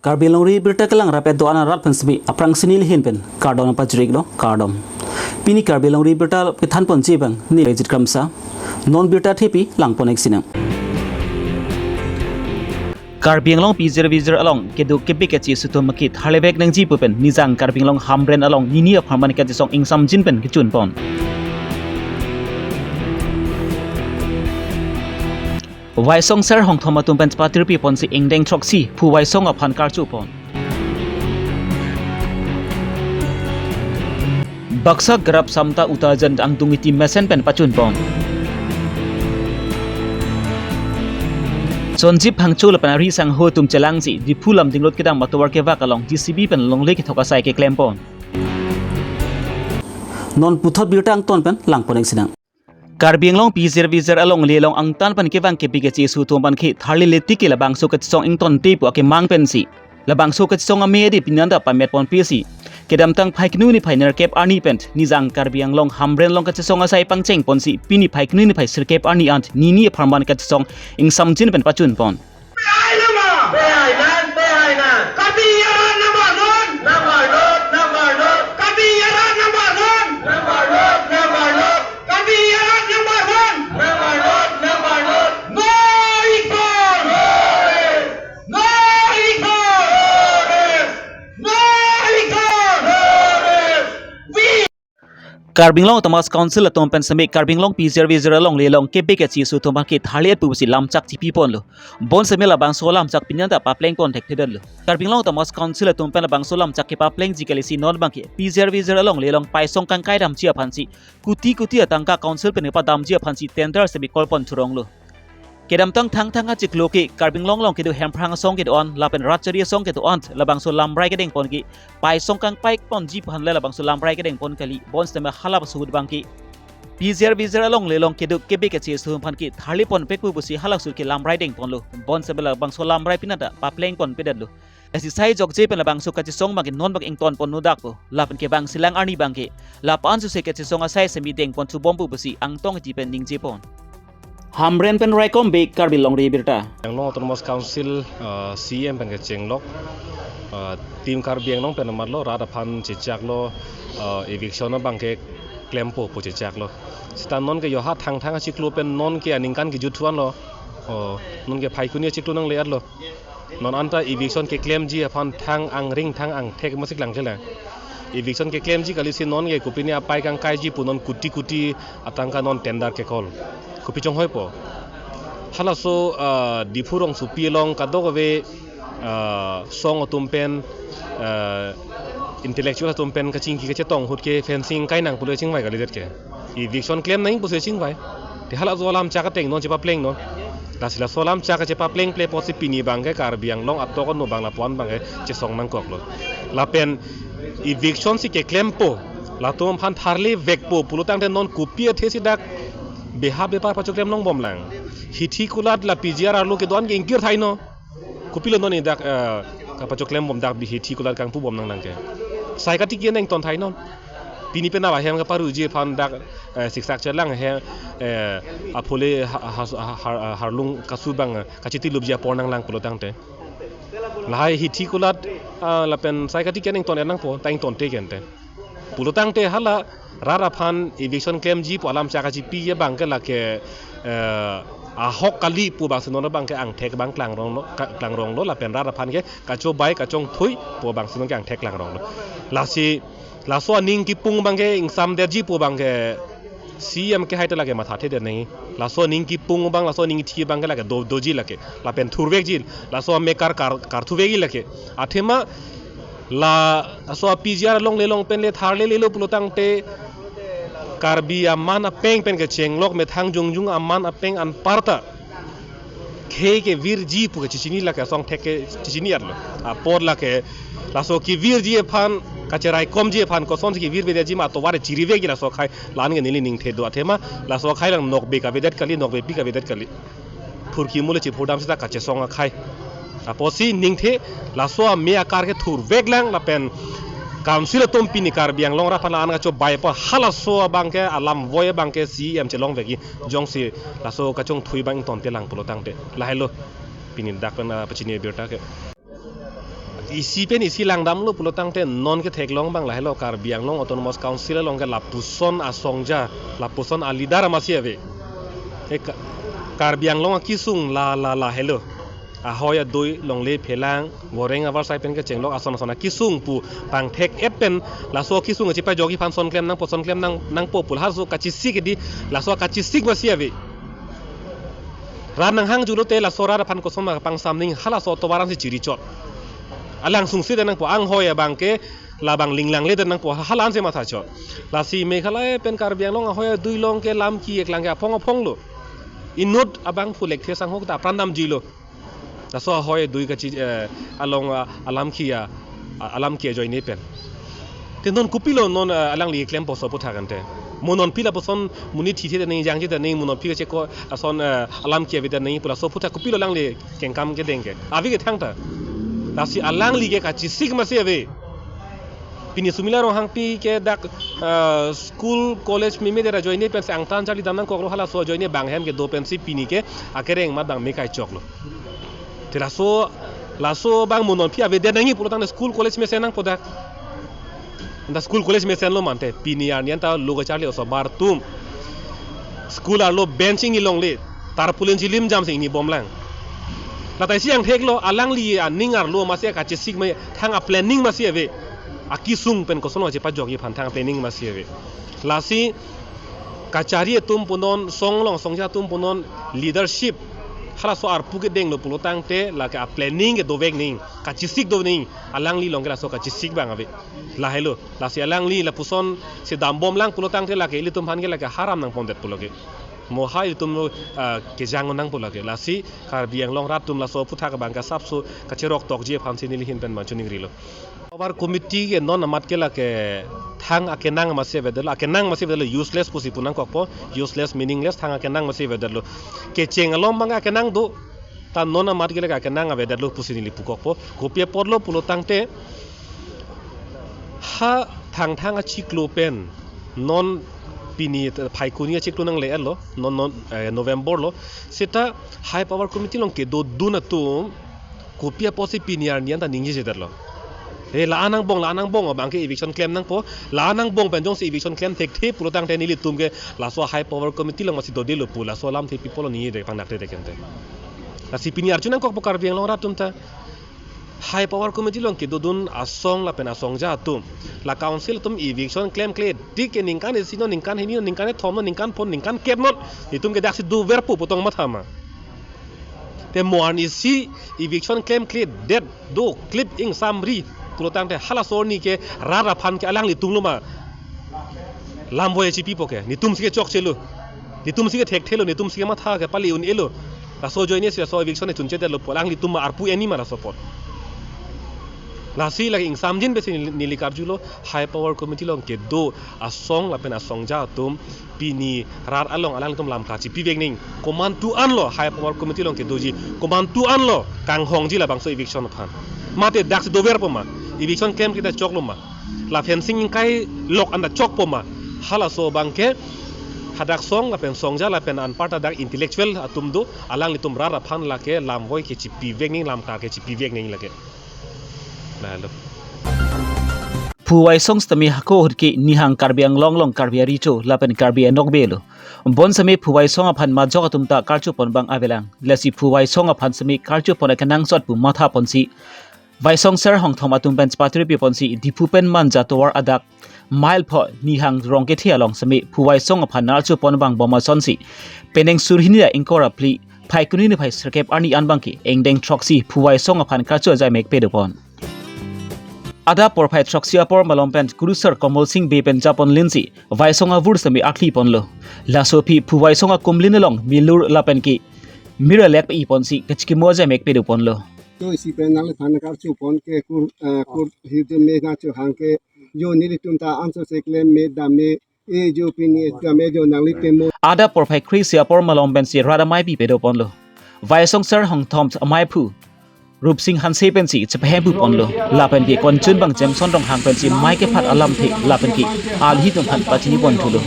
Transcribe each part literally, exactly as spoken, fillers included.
Karbi Longri Birta kelang rapet do-an arat pen semi aphrang sini lihin pen kardom pajrik lo, kardom. Pini Karbi Longri Birta kethan ponji abang ne Rejit Kramsa. Non birta thepi lang pon-ik sinang. Karbi Anglong pijir vijir along keduk kebik kechi sutum makit harlevek nangji pu pen Nijang Karbi Anglong Hamren along nini apharman kachesong ingsamjin pen kechun pon. Vaisong ser hongthom atum pen patirpi ponsi ingdeng throksi phu vaisong aphan karchu pon. Baksa grap samta uta jan angdung iti mesen pen pachun pon. Sonjip Phangcho lapen ari sangho atum chelangsi Diphu Lumding Road kedam atovar kevak along J C B pen longle kethok asai keklem pon. Non puthot birta angton pen lang pon-ik sinang. Karbi Anglong pijir vijir along le along angtan pen kevang kebik kechi sutum aphan ke tharli leti ke labangso kachesong ingtonte pu akemang pensi labangso kachesong ame adi pini anta pamet ponpisi kedamtang Phaikunu niphai nerkep arni pen Nijang Karbi Anglong Hamren along kachesong asai pangcheng ponsi pini Phaikunu niphai sirkep arni ant nini apharman kachesong ingsamjin pen pachun pon. Karbi arat number one. Number one, number one. Karbi arat number one. Number one, number one. Karbi arat number one. Number one, number one. No reform. No reform. No reform. No reform. No reform. We Karbi Anglong Autonomous Council atum pen semi Karbi Anglong pijir vijir along le along kebik kechi sutum aphan ke tharli et pusi lamchak chipi ponlo. Bonseme labangso lamchak pini anta papleng pon thekthedetlo. Karbi Anglong Autonomous Council atum pen labangso lamchak kepaplengji kalisi non abang ke pijir vijir along le along paisong kangkai damji aphansi kuti kuti atangka council pen kepadamji aphansi tender semi call pon thuronglo. Kedamtang Thangthang achiklo ke Karbi Anglong along kedo Hemphrang asong kedo-an lapen Ratchari asong kedo-an labangso lamrai kedeng pon ke paisong kangpai ponji aphan le labangso lamrai kedeng pon kali, bonseme hala ahut abang ke pijir vijir along le along keduk kebik kechi sutum aphan ke tharli ponpek pu pusi hala ahut ke lamrai deng ponlo, bonseme labangso lamrai pini anta papleng ponpedetlo. Lasi sai jokje pen labangso kachesong abang ke non abang ington pon nodakpo. Lapen kevang silang arni abang ke lapu-an suse kachesong asai semi deng pon thubom pu pusi angtong iti pen ningje pon. Hamren pen Raikom Bey, Karbi Longri Birta. Anglong Autonomous Council, uh, C M pen kechenglok, uh, Team Karbi Anglong pen amatlo rat aphan chechaklo, uh, eviction abang ke klempo pu chechaklo. Seta non ke yo ha Thangthang achiklo pen non ke aningkan kejut thuanlo. Oh, non ke Phaikuni achiklo nangle-etlo. Non anta eviction keklemji aphan thang angring thang angthek masik lang chelang. Eviction keklemji kalisi non ke kopine apai kangkaiji pu non kuti kuti atangka non tender ke-call. Kopi chonghoipo. Halaso, ah, Diphu rongsopi along kadokave, ah, song atum pen, ah, intellectual atum pen kachingki kachetong ahut ke fencing kai nang pulo chingvai kalidet ke. Eviction klem nang pusi chingvai. Te halaso alamchak ateng non chepapleng non. Lasi laso alamchak chepapleng ple pusi pini abang ke Karbi Anglong atok ano abang lapu-an abang ke chesong nangkoklo. Lapen eviction si keklempo. Latum aphan tharlivekpo. Pulotangte non kopi athe si dak beha bepar pachoklem longbomlang. Hithi kulat la P G R arlo kedo-an ke ingkir thai non. Kopilo non dak, eh, kapachoklembom dak bi hithi kulat kangpubom nang nang ke. Sai katiki nangton thai non. Pini pen ahem kaparuji aphan dak, eh, siksak chelang he, eh, aphule ha-, ha-, ha-, har-, harlung kasu abang, eh, kachitilupji apor nanglang pulotangte. Lahai hithi kulat, ah, lapen sai katiki nangton er nangpo, ta ingtonte kente. Pulotangte hala rat aphan eviction klemji pu alamchak kachipi abang ke lake, eh, ahok kali pu abangsi non abang ke angthek abang klangronglo, ka-, klangronglo lapen rat aphan ke kachobai kachongthui pu abangsi non ke angthek klangronglo. Lasi laso aning kipung abang ke ingsamdetji pu abang ke C M ke hai ta lake mathathedet nangji. Laso aning kipung abang, laso aning kithi abang ke lake do, doji lake. Lapen thurvekji, laso amekar kar, karthuvekji lake. Athema la, laso a P G R along le along pen le tharle lelo pulotangte Karbi aman apeng pen kechenglok methang jongjung aman apeng anparta khei kevirji pu kechechini lake, asong thek kechechini arlo. Apor lake laso kevirji aphan, kacheraikomji aphan, kosonsi kevirvedetji ma atovar chirivekji laso akhai, la-an ke neli ningthe do athema, laso akhai lang nokbe kavedet kali, nokbepi kavedet kali. Phurkimo le chiphurdam seta kachesong akhai. Apotsi ningthe laso ame akar ke thurveklang lapen council atum pini Karbi Anglong rat aphan la-an kachobaipo, halaso abang ke alam voi abang ke C M chelongvekji, jongsi laso kachongthui abang ingtontelang pulotangte. Lahailo pini dak pen, ah, pachini abirta ke. Isi pen isi langdamlo pulo tangte non ketheklong abang lahelo, Karbi Anglong Autonomous Council along ke lapuson asongja, lapuson a-leader amatsi ave. E Ka-, Karbi Anglong akesung la la lahelo. Ahoi adui, longle phelang, goreng avarsai pen kechenglok ason ason akesung pu pangthek-et pen laso akesung chepajokji aphan son klem nangpo, son klem nang, nangpo pu laso kachesik di, laso kachesik amatsi ave. Rat nanghangjulo te laso rat aphan koson ma pangsam ning, halaso tovar ansi chiri chot. Alang sungsi det nangpo, anghoi abang ke labang linglang le det nangpo, hala ansi matha chot. Lasi Meghalaya pen Karbi Anglong ahoi adui along ke lam ki-eklang ke aphong aphonglo. Inut abangphu Lekthe sangho ta apran damjilo. Laso ahoi adui kachi, eh, along, ah, alam ki, ah, alam ki ajoine pen. Te non kopilo non, ah, alangli klempo laso aphuthak ante. Mo non phi lapuson monit thithe nangji, jangje nangji, mo non phi kacheko ason, eh, alam ki avedet nangji pu laso aphuthak kopilo alangli kengkam kedeng ke. Ave ke thangta. Lasi alangli ke kachesik amatsi ave. Pini Sumila Ronghangpi ke dak, eh, school college meme det ajoine pensi angtan charlidam nangkoklo, halaso ajoine bang ahem kedo pensi pini ke akereng amat bang me kai choklo. Te laso, laso abang mo non phi avedet nangji pulo tangte school college mesen nangpo dak. Anta school college mesenlo mante, pini arni anta lo kacharli osomar atum school arlo bench ingni longle, tarpaulin chilim jamsi ingni bomlang. Lata isi angtheklo, alangli aning arlo amatsi kachesik me, thang a-planning amatsi ave. Akesung pen koson ma chepajokji aphan thang a-planning amatsi ave. Lasi kachari atum punon, song along songja atum punon, leadership halaso arpu kedenglo pulo tangte lake a-planning ke dovek nangji, kachesik do nangji, alangli along ke laso kachesik abang ave. Lahelo, lasi alangli lapuson si dambomlang pulo tangte lake ilitum aphan ke lake haram nangpondet pulo ke. Mo ha ilitum lo, ah, kejang nangpo lake. Lasi Karbi Anglong rat atum laso aphuthak abang ke asapso kacherok tokji aphansi neli ahin pen ma choningrilo. Power committee ke non amat ke lake thang akenang amatsi avedetlo, akenang amatsi avedetlo, useless pusi pu nangkokpo, useless, meaningless, thang akenang amatsi avedetlo. Kecheng along abang akenang do, ta non amat ke lake akenang avedetlo pusi neli pukokpo. Kopi apotlo pulo tangte, ha Thangthang achiklo pen non pini Phaikuni achiklo nangle-etlo, non, non, eh, November lo. Seta High Power Committee along kedodun atum kopi apotsi pini arni anta ningjejedetlo. Eh, la-an angbong, la-an angbong abang ke eviction klem nangpo, la-an angbong pen jongsi eviction klem thekthe pulo tangte nelitum ke laso High Power Committee along masi dodelo pu laso alamthe pi apotlo ningjedet, pangthekthedet ante. Lasi pini arju nangkokpo Karbi Anglong rat atum ta, High Power Committee along kedodun asong lapen asongja atum, la council atum eviction klemkle tik ke ningkan isi non, ningkan hini non, ningkan kethom non, ningkan phongo, ningkan kep non, itum ke daksi doverpo pu tong matha ma. Te mo arnisi eviction klemkledet do, klip ingsamri pulo tangte halaso arni ke rat aphan ke alanglitumlo ma lamvoi chipipo ke? Netumsi ke chokchelo, netumsi ke thekthelo, netumsi ke matha ke pali un-elo. Laso ajoinesi laso eviction chunchedetlo pu alanglitum ma arpu-en nangji ma laso apot? Lasi lake ingsamjin pensi neli, neli karjulo, High Power Committee along kedo asong lapen asongja atum pini rat along alanglitum lam kachipivek nangji. Komantu anlo High Power Committee along kedoji, komantu anlo kanghongji labangso eviction aphan? Mate daksi doverpo ma? Eviction klemkle ta choklo ma? La fencing ingkai lok anta chokpo ma? Halaso abang ke hadak song lapen songja lapen anparta dak intellectual atum do, alanglitum rat aphan lake lamvoi kechipivek nangji, lam kachipivek nangji lake. Lahelo. Phu Vaisong sitame hako ahut ke nihang Karbi Anglong along Karbi aricho lapen Karbi anokbe lo. Bonsitame Phu Vaisong aphan majok atum ta karchopon abang avelang. Lasi Phu Vaisong aphan sitame karchopon akenangsot pu mathaponsi Vaisong Ser Hongthom atum pen chepatri piponsi Diphu pen Manja tovar adak mile pho nihang Rongkethe along sitame Phu Vaisong aphan karchopon vangbom asonsi penang suri hini ra ingkoi ra phli Phaikuni niphai sirkep arni an abangke ingdeng throksi Phu Vaisong aphan karcho ajaimek pedopon. Adap porphai throksi apor malom pen Kurusar Komol Sing Bey pen japon linsi Vaisong avur sitame akliponlo. Laso aphi Phu Vaisong akumlin along milur lapen ke mir alek pe-iponsi kachikimo ajaimek pedoponlo. To isi pen nangliphan karchopon ke kur, eh, kur hirte me karcho hang ke, jo nelitum ta anso se klem me dam me, e jo pini dam me jo nanglitum mo. Adap porphai kre-isi apor malom pensi rat amei pi pedoponlo. Vaisong Ser Hongthom ameiphu Rupsing Hanse pensi chepahemphuponlo. Lapen ke konchun abang Jameson Ronghang pensi mei kephat alamthe lapen ke alitum aphan pachiniponthulo.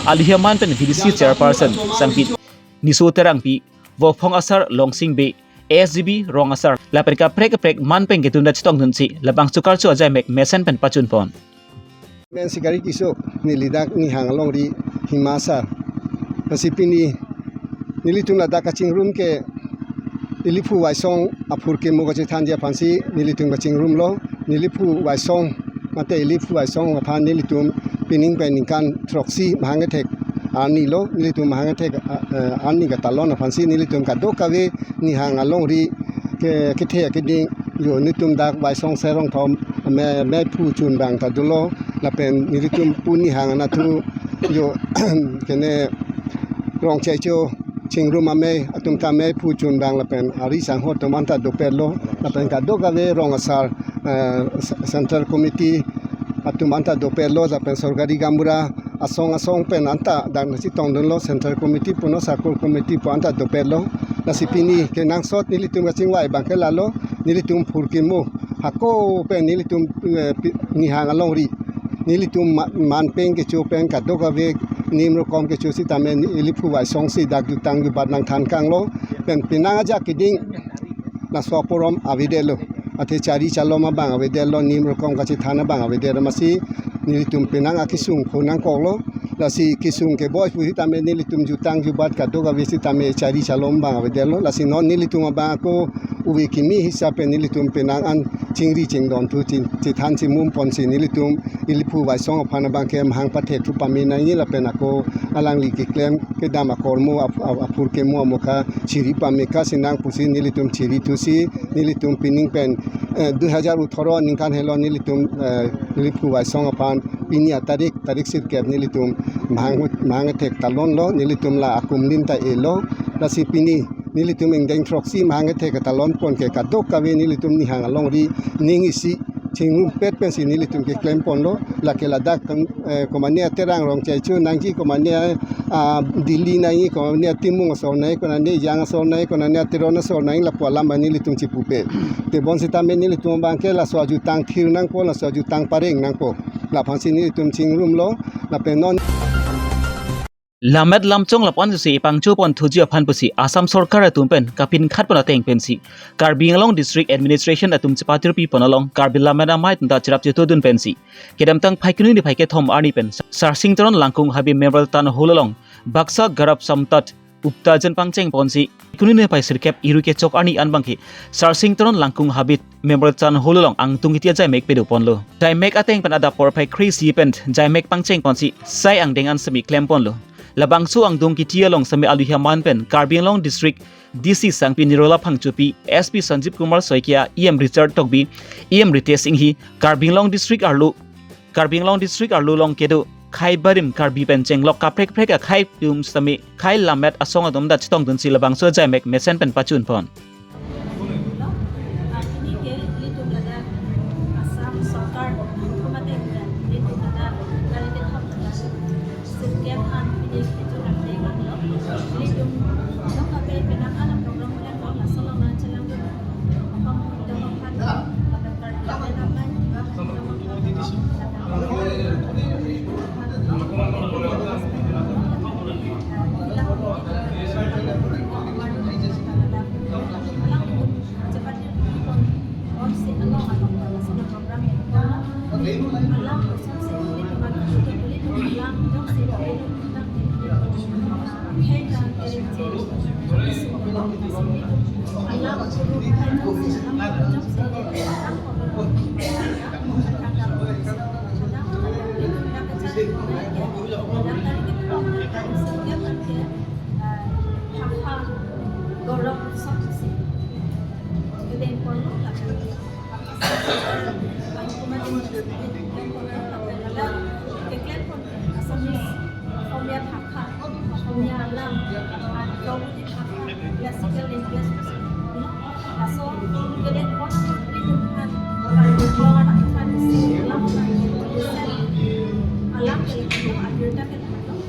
Alihi aman pen V D C chairperson Sangpit Niso Terangpi, Vophong asar Longsing Bey, S G B rong asar lapen kaprek kaprek manpeng kedunda chetongdunsi labangso karcho ajaimek mesen pen pachunpon. Men Sikari Tisso, neli dak Nihang alongri Hima asar. Lasi pini nelitum ladak kachingrum ke Iliphu Vaisong aphurkimo kachethanji aphansi nelitum kachingrumlo. Iliphu Vaisong mate Iliphu Vaisong aphan nelitum pining pen ningkan throksi mahang kethek arnilo. Nelitum mahang kethek, eh, arni katalon aphansi nelitum kadokave Nihang alongri ke, kethe keding, yo nelitum dak Vaisong Serong Thom me, mephu chunbang ta dolo, lapen nelitum pu Nihang anatthu yo kene Rongchaicho chingrum amei atum ta mephu chunbang lapen ari sangho atum anta dopetlo, lapen kadokave rong asar, eh, Central Committee atum anta dopetlo, lapen sorkari gaonbura asong asong pen anta dak nasi tongdunlo, Central Committee puno Circle Committee pu anta dopetlo. Lasi pini kenangsot nelitum kachingvai abangke lalo, nelitum phurkimo hako pen nelitum, eh, pi-, Nihang alongri nelitum ma-, manpeng kecho pen kadokave nim rokom kecho sitame ni Iliphu Vaisong si dak jutang jubat nangthan kanglo, pen penang ajak keding laso aporom avedetlo. Athe chari chalom abang avedetlo, nim rokom kachethan abang avedetlo, amatsi nelitum penang akesung khonangkoklo. Lasi kesung keboi pu sitame nelitum jutang jubat kadokave sitame chari chalom abang avedetlo. Lasi non nelitum abang ako ove kimi hisap pen nelitum penang an chingri chingdonthu chin-, chethan chimum ponsi nelitum Iliphu Vaisong aphan abangke mahang pathethu pame nangji lapen ako alangli keklem kedam akormo ap-, ap-, aphurkimo amokha chiri pameka sinang pusi nelitum chirithusi nelitum pining pen, eh, dui hajar atharo aningkan helo nelitum, eh, Iliphu Vaisong aphan pini atarik, tarik sirkep nelitum mahang, mahang kethek talonlo, nelitum la akumlin ta elo. Lasi pini nelitum ingdeng throksi mahang kethek talon pon ke kadokave nelitum Nihang alongri ning isi chingrumpet pensi nelitum keklem ponlo. Lake ladak kan, eh, komane aTerang Rongchaicho nangji, komane, ah, Dili nangji, komane aTimung asor nangji, konane Ejang asor nangji, konane aTeron asor nangji, lapu alam abang nelitum chipupe. Tebon sitame nelitum abangke laso ajutang thir nangpo, laso ajutang pareng nangpo. Laphansi nelitum chingrumlo, lapen non Lammet lamchong lapu-an si epangcho ponthuji aphan pusi Assam sorkar atum pen kapinkhat pon ateng pensi Karbi Anglong District Administration atum chepatirpi pon along Karbi Lammet Amei atum ta cherap chetodun pensi kedamtang Phaikuni niphai kethom arni pen Sarsing Teron Langkung Habe Memorial Town Hall along baksa garab samtat uptajen pangcheng ponsi Phaikuni niphai sirkep iri kechok arni an abangke Sarsing Teron Langkung Habe Memorial Town Hall along angtung kiti ajaimek pado ponlo. Jaimek ateng pen adap porphai kre-isi pen jaimek pangcheng ponsi sai angdeng an semi klem ponlo. Labangso angtung kiti along semi aluhi aman pen Karbi Anglong District D C Sangpi Nirola Phangchopi, S P Sanjeev Kumar Saikia, E M Richard Tokbi, E M Ritesh Enghi, Karbi Anglong District arlo, Karbi Anglong District arlo along kedo khei barim Karbi pen chenglok kaprek kaprek akhei atum sitame khei lammet asong atum ta chetongdunsi labangso jaimek mesen pen pachun pon. Pini ke ilitum ladak Assam sorkar hukum ateng pen ilitum ladak kali kethom ladak sirkep an pini kejut ateng an lo. Ilitum nong kape penang an program pen lo, laso along nangchelang dun. Hom dong hom phan ladak kar kya na pai ba hom dong hom phan. Assamese, Assamese, Assamese, Assamese, Assamese, Assamese, Classical language, no? Laso, kede kona kri tum kan, kan kona kan si, alam kan si, alam kan si, alam kan si, alam kan si, alam kan si,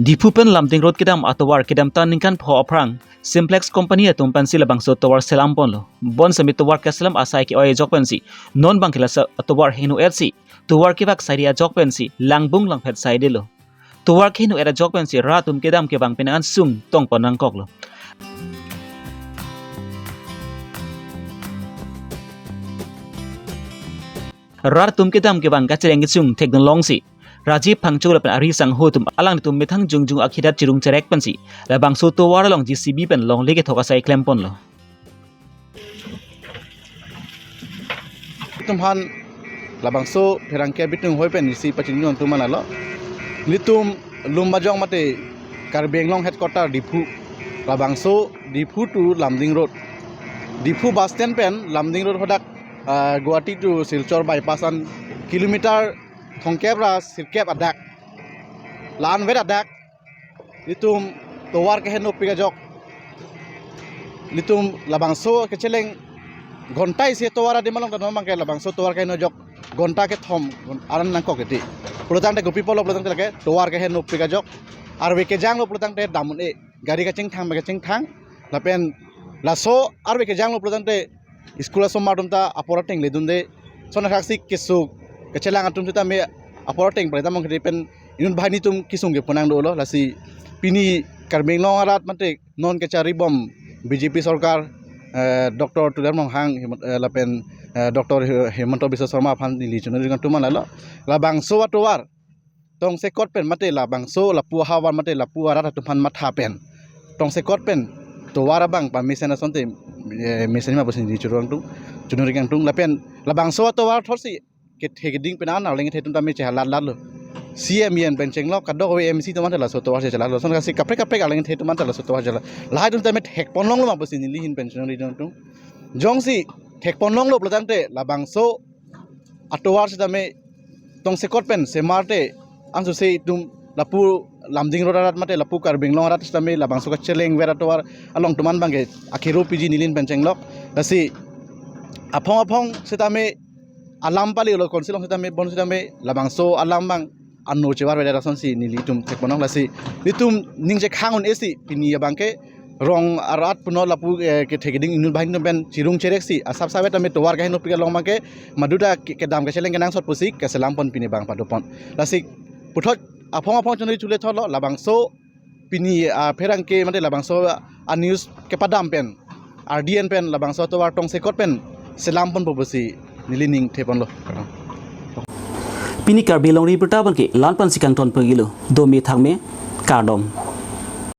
Diphu pen Lumding Road kedam atovar kedamtang ningkan pho aphrang Simplex Company atum pensi labangso tovar selam ponlo. Bonsitame tovar keselam asai ke-oi ajok pensi non abangke laso atovar heno-etsi tovar kevak sairi ajok pensi langbung langphet saidelo. Tovar keheno-et ajok pensi rat atum kedam kevang penang an sung tongpon nangkoklo. Rat atum kedam kevang kacheleng kesung thekdun longsi Rajiv Phangcho lapen ari sangho atum alanglitum methang jongjong akhidat chirung cherek pensi labangso tovar along J C B pen longle kethok asai klem ponlo. Itum aphan labangso pherangke bitung hoi pen isi pachiningri atum manalo. Nelitum Lumbajong mate Karbi Anglong headquarter Diphu, labangso Diphu to Lumding Road, Diphu bus stand pen Lumding Road hadak, ah, Guwahati to Silchar bypass an kilometer thomkep ra sirkep adak, la-an vet adak, nelitum tovar kehenopik ajok, nelitum labangso kacheleng ghonta isi tovar adim along ta non abangke labangso tovar keheno ajok ghonta kethom aran nangkok eti. Pulotangte kopi pulo pulotangte lake tovar kehenopik ajok, arve kejanglo pulotangte dam un-e, gari kachingthang me kachingthang, lapen laso arve kejanglo pulotangte school asomar atum ta apor ateng ledunde. Lason athaksi kesung kachelang atum sitame apor ateng pare damong kedi pen inut banghini atum kesung keponang dolo. Lasi pini Karbi Anglong arat mate non kecharibom B J P sorkar, eh, Doctor Tuliram Ronghang, Himant-, eh, lapen, eh, Doctor Hi-, Himanta Biswa Sarma aphan neli choningri atum manalo. Labangso atovar tongsekot pen mate labangso lapu ahavar mate lapu arat atum aphan matha pen tongsekot pen tovar abang pamesen asonte, eh, mesen ma pusi neli choningri atum, choningri atum lapen labangso atovar thotsi kethe keding pen an arleng kethe atum tame chehalat latlo. C E M pen chenglok, kadokave M C atum anta laso tovar chehalatlo. Lason athaksi kaprek kaprek arleng kethe atum anta laso tovar chehalat. Lahai atum tame thekpon longlo ma pusi neli ahin pen choningri atum. Jongsi thekpon longlo pulotangte labangso atovar sitame tongsekot pen semarte ansose itum lapu Lumding Road arat mate lapu Karbi Anglong arat sitame labangso kacheleng ver atovar along atum an abangke akhiro piji neli ahin pen chenglok. Lasi aphong aphong sitame alam palilo, council along sitame bon sitame labangso alam abang ano chevar vedet asonsi nelitum thekponlong. Lasi nelitum ning chekhang un-esi pini abangke rong arat puno lapu, eh, kethe keding inut banghini atum pen chirung chereksi asap save tame tovar kehenopik along abangke maduta ke-, kedam kacheleng kenangsot pusi keselam pon pini abang padopon. Lasi puthot aphong aphong choningri chule thotlo, labangso pini, ah, pherangke mate labangso, ah, news kepadam pen R D N pen labangso atovar tongsekot pen selam ponpo pusi neli ning theponlo. Pini Karbi Longri Abirta abangke la-an pensi kangton pagilo, dome thakme, kardom.